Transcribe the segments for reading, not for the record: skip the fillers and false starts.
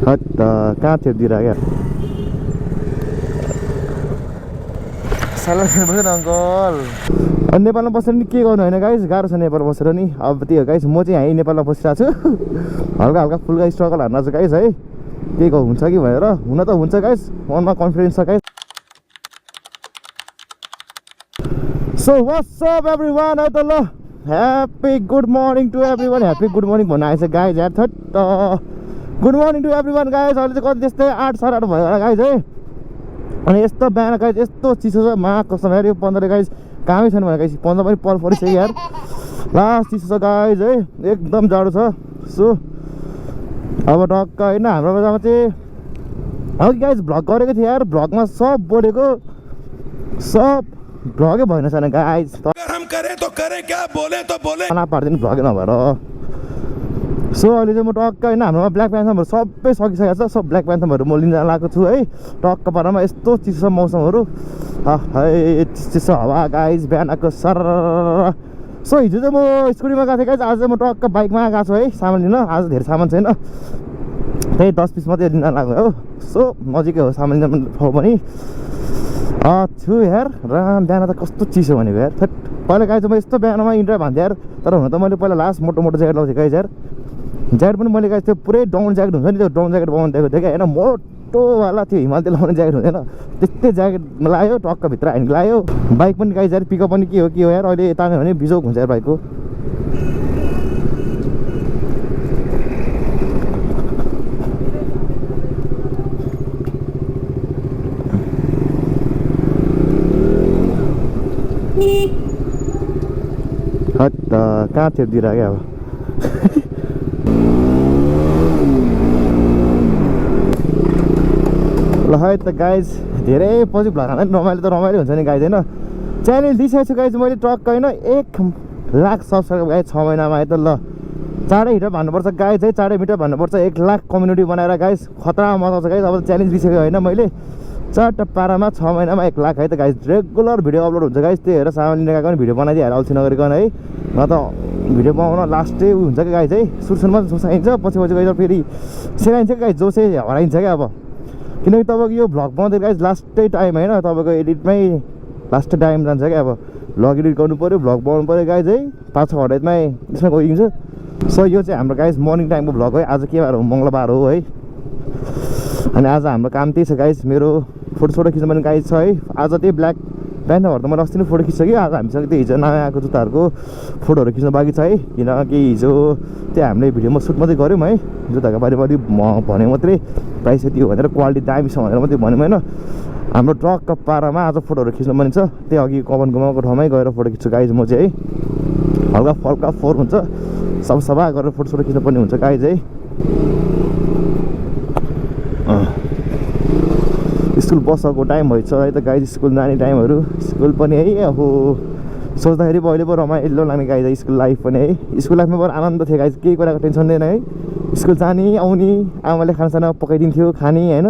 Hot कहाँ थियो दिरा क्या साला अङ्कल अनि नेपालमा बसेर नि के गर्नु होइन गाइस गाह्रो छ नेपालमा बसेर नि अब त्यो गाइस म चाहिँ यहीँ नेपालमा बसिरहेको छु हल्का हल्का फुल्का स्ट्रगल हार्न छ गाइस है के हुन्छ कि भनेर हुन त हुन्छ गाइस मनमा कन्फिडेन्स छ guys so what's up everyone है त ल happy good morning to everyone happy good morning भन्नु आएछ गाइस यार that good morning to everyone guys अहिले चाहिँ कति त्यस्तै 8 साढे 8 भयो होला गाइस है अनि यस्तो बिहान गाइस यस्तो चिसो छ मा कसम यार यो 15 गाइस कामै छैन भने गाइस 15 पनि पर परिसक्यो यार लास्ट चिसो छ गाइस है एकदम जाडो छ सो अब टक्क होइन हाम्रो बेलामा चाहिँ अघि गाइस भ्लग गरेको थिएँ यार भ्लगमा सब बोलेको सब भ्लगै भएन छैन गाइस हम करे तो करे क्या बोले तो बोले खाना पार्दैन भ्लगै नभएर सो अहिले चाहिँ म टक्क होइन हाम्रोमा ब्ल्याक प्यान्थमहरू सबै सकिसकेको छ सब ब्ल्याक प्यान्थमहरू म लिन लगाएको छु है टक्क पारामा यस्तो चिसो छ मौसमहरू है चिसो हावा गाइस बिहानको सर सो हिजो चाहिँ म स्कुटीमा गएको थिएँ गाइस आज चाहिँ म टक्क बाइकमा गएको छु है सामान लिन आज धेरै सामान छैन त्यही 10 पिस मात्रै लिन लाग्यो हो सो नजिकै हो सामान लिन ठाउँ पनि छु यार राम बिहान त कस्तो चिसो भनेको यार पहिला गाइस म यस्तो बिहानमा इन्टर भन्थेँ यार तर हुन त मैले पहिला लास्ट मोटो मोटो ज्याकेट लगाउँथेँ गाइस यार ज्याकेट पनि मैले गाइस त्यो पुरै डाउन ज्याकेट हुन्छ नि त्यो डाउन ज्याकेट बनाउनु दिएको थिएँ क्या होइन मोटोवाला त्यो हिमालय लगाउने ज्याकेट हुँदैन त्यस्तै ज्याकेट लगायो टक्क भित्र हानि लगायो बाइक पनि गाइस यार पिकअप पनि के हो यार अहिले तान्यो भने बिजोक हुन्छ यार बाइकको हट कहाँ थियो दिरा क्या अब ल है त गाइज धेरै पछि भ्लग हाल्दा नि रमाइलो त रमाइलो हुन्छ नि गाइज होइन च्यालेन्ज दिइसकेको छु गाइज मैले टक्क होइन 1 लाख सब्सक्राइब गाइज 6 महिनामा है त ल चाँडै हिँडेर भन्नुपर्छ गाइज है चाँडै मिटर भन्नुपर्छ 1 लाख कम्युनिटी बनाएर गाइज खतरा मजा आउँछ गाइज अब च्यालेन्ज दिइसक्यो होइन मैले चट्ट पारामा 6 महिनामा 1 लाख है त गाइज रेगुलर भिडियो अपलोड हुन्छ गाइज त्यही हेरेर सामान लिन गएको पनि भिडियो बनाइदिएर अल्छी नगरिकन है न त भिडियो बनाउन लास्टै उयो हुन्छ कि गाइज है सुरुसुरुमा जोसाइन्छ पछि गएर फेरि सिकाइन्छ कि गाइज जोसै हराइन्छ क्या अब किनकि तपाईँको यो भ्लग बनाउँदै गाइज लास्टै टाइम होइन तपाईँको एडिटमै लास्टै टाइम जान्छ क्या अब भ्लग एडिट गर्नु पऱ्यो भ्लग बनाउनु पऱ्यो गाइज है 5-6 घन्टामै त्यसमा गइदिन्छ सो यो चाहिँ हाम्रो गाइज मर्निङ टाइमको भ्लग है आज के बार हो मङ्गलबार हो है अनि आज हाम्रो काम त्यही छ गाइज मेरो फोटो खिच्नु पनि गाइज छ है आज त्यही ब्ल्याक प्यान्टहरू त मैले अस्ति नै फोटो खिचिसकेँ आज हामीसँग त्यो हिजो नयाँ आएको जुत्ताहरूको फोटोहरू खिच्नु बाँकी छ है किनकि हिजो त्यो हामीले भिडियोमा सुट मात्रै गऱ्यौँ है जुत्ताको बारेमा अलिक भने मात्रै प्राइस यति हो भनेर क्वालिटी दामी छ भनेर मात्रै भन्यौँ होइन हाम्रो ट्रकको पारामा आज फोटोहरू खिच्नु पनि छ त्यही अघि कमान गुमाको ठाउँमै गएर फोटो खिच्छु गाइज म चाहिँ है हल्का फल्का फोहोर हुन्छ सब सफा गरेर फोटो खिच्नु पनि हुन्छ गाइज है स्कुल बसको टाइम भइछ है त गाइज स्कुल जाने टाइमहरू स्कुल पनि है अब सोच्दाखेरि अहिले पो रमाइलो लाग्ने गाइज स्कुल लाइफ पनि है स्कुल लाइफमा बरु आनन्द थियो गाइज केही कुराको टेन्सन थिएन है स्कुल जाने आउने आमाले खानासाना पकाइदिन्थ्यो खाने होइन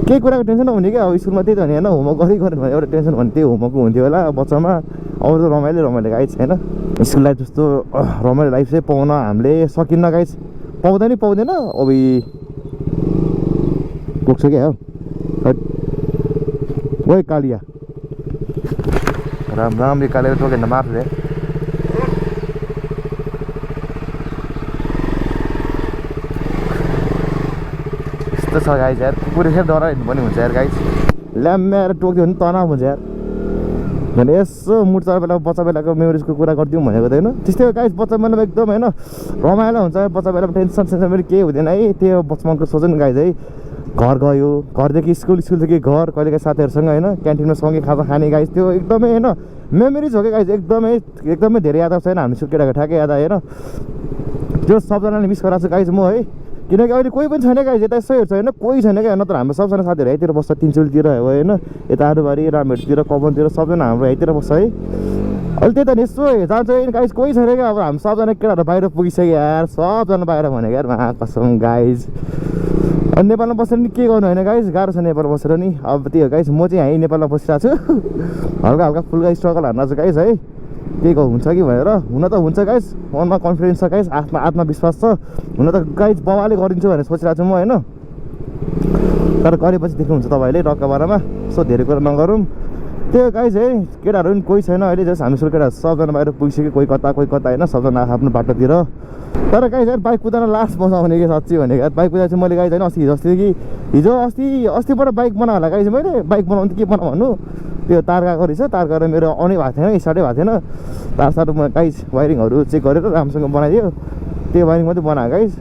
केही कुराको टेन्सन नहुने क्या अब स्कुलमा त्यही त भने होइन होमवर्क गर्दै गऱ्यो भने एउटा टेन्सन भने त्यही होमवर्क हुन्थ्यो होला बच्चामा अरू त रमाइलो गाइज होइन स्कुल लाइफ जस्तो रमाइलो लाइफ चाहिँ पाउन हामीले सकिन्न गाइज पाउँदैन अब पुग्छ क्या हो ओइ कालिया राम्ररी कालेर टोकेन मार्छ रे यस्तो छ गाइज यार कुकुरले फेरि डराइ हिँड्नु पनि हुन्छ यार गाइज ल्याम्याएर टोक्यो भने तनाव हुन्छ यार भने यसो मुर्चा बेला बच्चा बेलाको मेमोरिजको कुरा गरिदिउँ भनेको त होइन त्यस्तै गाइज बच्चा बेलामा एकदम होइन रमाइलो हुन्छ बच्चा बेलामा टेन्सन पनि केही हुँदैन है त्यो बचपनको सोच्नु गाइज है घर गयो घरदेखि स्कुलदेखि घर कहिलेकाहीँ साथीहरूसँग होइन क्यान्टिनमा सँगै खाजा खाने गाइज त्यो एकदमै होइन मेमोरिज हो क्या गाइज एकदमै धेरै याद आउँछ होइन हामी केटाको ठ्याक्कै याद आयो होइन त्यो सबजनाले मिस गराएको छु गाइज म है किनकि अहिले कोही पनि छैन गाइज यता यसो हेर्छ होइन कोही छैन क्या नत्र हाम्रो सबजना साथीहरू यहीँतिर बस्छ तिनचुलतिर हो होइन यता आरुबारी रामहेडतिर कमनतिर सबजना हाम्रो यहीँतिर बस्छ है अहिले त्यही त यसो जान्छ गाइज कोही छैन क्या अब हामी सबजना केटाहरू बाहिर पुगिसक्यो यार सबजना बाहिर भनेको यार मा कसम गाइज अनि नेपालमा बसेर नि के गर्नु होइन गाइज गाह्रो छ नेपालमा बसेर नि अब त्यही हो गाइज म चाहिँ यहीँ नेपालमा बसिरहेको छु हल्का हल्का फुल्का स्ट्रगल हार्न छ गाइज है के हुन्छ कि भनेर हुन त हुन्छ गाइस मनमा कन्फिडेन्स छ गाइस आत्मविश्वास छ हुन त गाइस बवाले गरिदिन्छु भनेर सोचिरहेको छु म होइन तर गरेपछि देख्नुहुन्छ तपाईँहरूले टक्का बाह्रमा सो धेरै कुरा नगरौँ त्यो गाइस है केटाहरू पनि कोही छैन अहिले जस्ट हामी केटाहरू सबजना बाहिर पुगिसक्यो कोही कता होइन सबजना आफ्नो बाटोतिर तर गाइस यार बाइक कुदाउन लास्ट मजा आउने कि साँच्ची भनेको बाइक कुदाएको चाहिँ मैले गाइस होइन हिजो अस्तिबाट बाइक बनाऊ होला गाइस मैले बाइक बनाउनु त के बनाऊ भन्नु त्यो तार गएको रहेछ तार गएर मेरो आउनै भएको थिएन स्टार्टै भएको थिएन तार साटोमा गाइस वायरिङहरू चेक गरेर राम्रोसँग बनाइदियो त्यो वायरिङ मात्रै बनाएको गाइस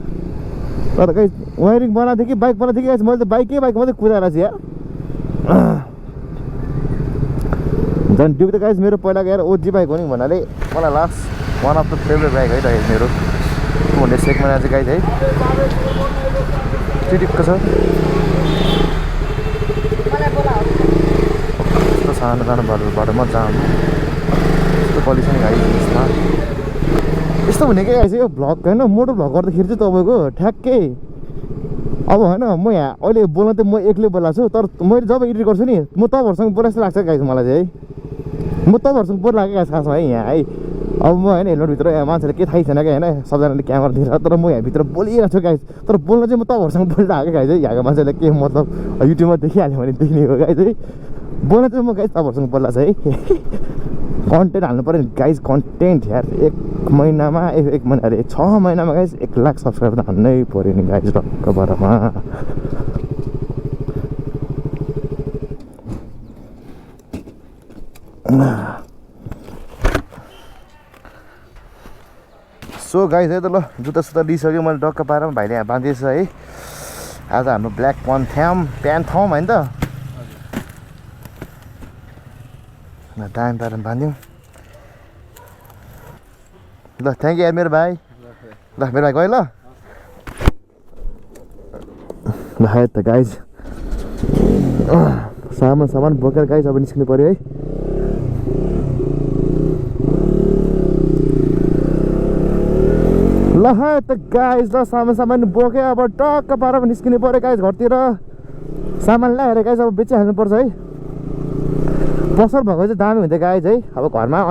तर गाइस वायरिङ बनाएको थिएँ कि बाइक बनाएको थिएँ कि गाइस मैले त बाइक मात्रै कुदाएर चाहिँ यार झन् ड्युक त गाइस मेरो पहिला गएर ओजी बाइक हो नि भन्नाले मलाई last one of the favourite bike है त गाइस मेरो 200 सेकमा चाहिँ गाइस है टिटिक्क छ यस्तो सानो सानो बाटोमा जाम यस्तो पल्युसन गाइस यस्तो हुने क्या गाइस यो भ्लग होइन मोटो भ्लग गर्दाखेरि चाहिँ तपाईँको ठ्याक्कै अब होइन म यहाँ अहिले बोल्न त म एक्लै बोलाएको छु तर मैले जब एडिट गर्छु नि म तपाईँहरूसँग बोला जस्तो लाग्छ गाइस मलाई चाहिँ है म तपाईँहरूसँग बोल्न लाग्यो गाइस खासमा है यहाँ है अब म होइन हेलमेटभित्र मान्छेले के थाहै छैन क्या होइन सबजनाले क्यामेरा दिएर तर म यहाँभित्र बोलिरहेको छु गाइस तर बोल्न चाहिँ म तपाईँहरूसँग बोलिरहेको गाइस है यहाँको मान्छेले के मतलब युट्युबमा देखिहाल्यो भने देख्ने हो गाइस है बोल्न चाहिँ म गाइस तपाईँहरूसँग बोल्ला छ है कन्टेन्ट हाल्नु पऱ्यो नि गाइस कन्टेन्ट यार एक महिनामा अरे 6 महिनामा गाइस 1 लाख सब्सक्राइबर त हान्नै पऱ्यो नि गाइस टक्क बाह्रमा सो गाइस है त ल जुत्ता सुत्ता लिइसक्यो मैले टक्क पारामा भाइले यहाँ बाँधिएछ है आज हाम्रो ब्ल्याक प्यान्ट थौँ होइन त टाइम पारामा बाँध्यौँ ल थ्याङ्क यू यार मेरो भाइ ल मेरो भाइ गयो ल त गाइज सामान बोकेर गाइज अब निस्किनु पऱ्यो है ल त गाइज ल सामान बोक्यो अब टक्क पारामा निस्किनु पऱ्यो गाइज घरतिर सामान ल्याएर गाइज अब बेचिहाल्नुपर्छ है बसर भएको चाहिँ दामी हुन्थ्यो गाइज है अब घरमा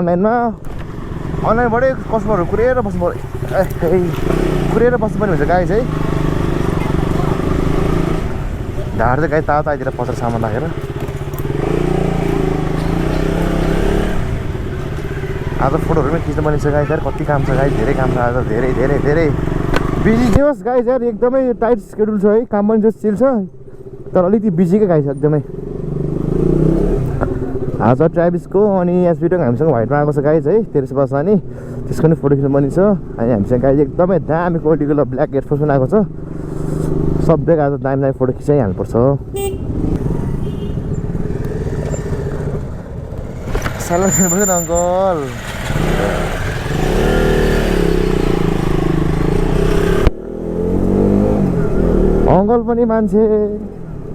अनलाइनबाटै कस्टमरहरू कुरेर बस्नु पऱ्यो हुन्छ गाइज है ढाड चाहिँ गाइज तातो आइदिएर पसर सामान राखेर आज फोटोहरू पनि खिच्नु पर्ने छ गाइज यार कति काम छ गाइज धेरै काम छ आज धेरै बिजी के होस् गाइज यार एकदमै टाइट सेड्युल छ है काम पनि जस्तो चिल छ तर अलिकति बिजीकै गाइज एकदमै आज ट्राभिसको अनि एसबिटोङ हामीसँग व्हाइटमा आएको छ गाइज है 13 वर्ष अनि त्यसको पनि फोटो खिच्नु पर्ने छ अनि हामीसँग गाइज एकदमै दामी क्वालिटीको ब्ल्याक एयरफोर्स पनि आएको छ सबै आज दामी फोटो खिचाइहाल्नुपर्छ सल्लाह दिनुपर्छ नि अङ्कल अङ्कल पनि मान्छे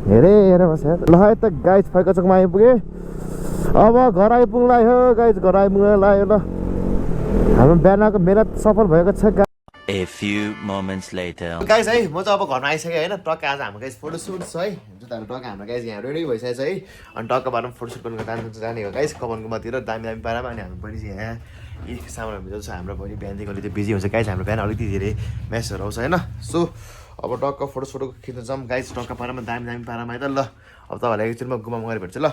हेरेर बस्छ ल है त गाइज फैकचकमा आइपुगे अब घर आइपुग्ला हो गाइज घर आइपुग्न लाग्यो ल हाम्रो बिहानको मेहनत सफल भएको छ A few moments later. Guys है म चाहिँ अब घरमा आइसकेँ होइन टक्क आज हाम्रो गाइज फोटोसुट छ है जुत्ताहरू टक्क हाम्रो गाइज यहाँ रेडी भइसकेको छ है अनि टक्क बाटोमा फोटोसुट गर्नुको जाने हो गाइज कमानकोमातिर दामी पारामा अनि हाम्रो बहिनी चाहिँ यहाँ यी सामानहरू भित्र छ हाम्रो बहिनी बिहानदेखि अलिकति बिजी हुन्छ गाइज हाम्रो बिहान अलिकति धेरै म्यासेजहरू आउँछ होइन सो अब टक्क फोटो खिच्न जाऊँ गाइज टक्क पारामा दामी पारामा है त ल अब तपाईँहरूलाई एकचोटिमा घुमाउनु गएर भेट्छु ल